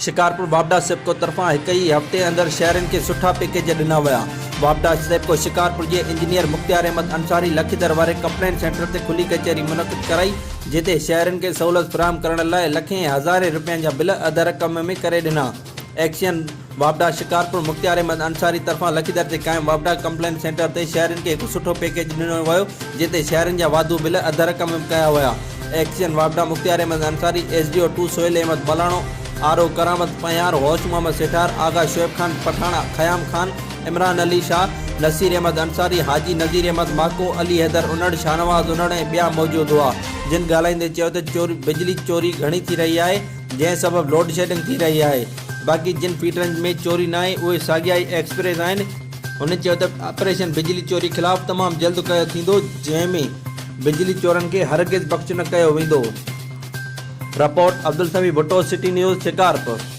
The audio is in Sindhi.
شڪارپور واپڊا سيپڪو طرفان هڪ ئي هفتي اندر شهرين کي سٺا پيڪيج ڏنا ويا. واپڊا سيپڪو شڪارپور جي انجنيئر مختيار احمد انصاري لکيدر واري ڪمپلينٽ سينٽر تي کلي ڪچهري منعقد ڪرائي جتي شهرين کي سهولت فراهم ڪرڻ لاء لکين ۽ هزارين رپين جا بل اڌ رقم ۾ ڪري ڏنا. ايڪسيئن واپڊا شڪارپور مختيار احمد انصاري طرفان لکيدر تي قائم واپڊا ڪمپلينٽ سينٽر تي شهرين کي هڪ سٺو پيڪيج ڏنو ويو جتي شهرين جا واڌو بل اڌ رقم ۾ ڪيا ويا. ايڪسيئن واپڊا Mukhtiar Ahmed Ansari, S D O two Sohail Ahmed Malano, R O Karamat Pahiyar, Ghaus Muhammad Sethar, Agha Shoaib Khan Pathan, Khayam Khan, Imran Ali Shah, Naseer Ahmed Ansari, Haji Nazir Ahmed Mako, Ali Haider Unar, Shahnawaz Unar ۽ ٻيا موجود هئا جن ڳالهائيندي چيو ته چوري بجلي چوري گهڻي ٿي رهي آهي جنهن سبب لوڊشيڊنگ ٿي رهي آهي باقي جن فيڊرن ۾ چوري ناهي اهي ساڳيا ئي ايڪسپريس آهن هن چيو ته آپريشن بجلي چوري خلاف تمام جلد ڪيو ٿيندو جنهن ۾ بجلي چورن کي هرگز بخش نه ڪيو ويندو. Report, Abdul Sami Bhutto, city news, Shikarpur.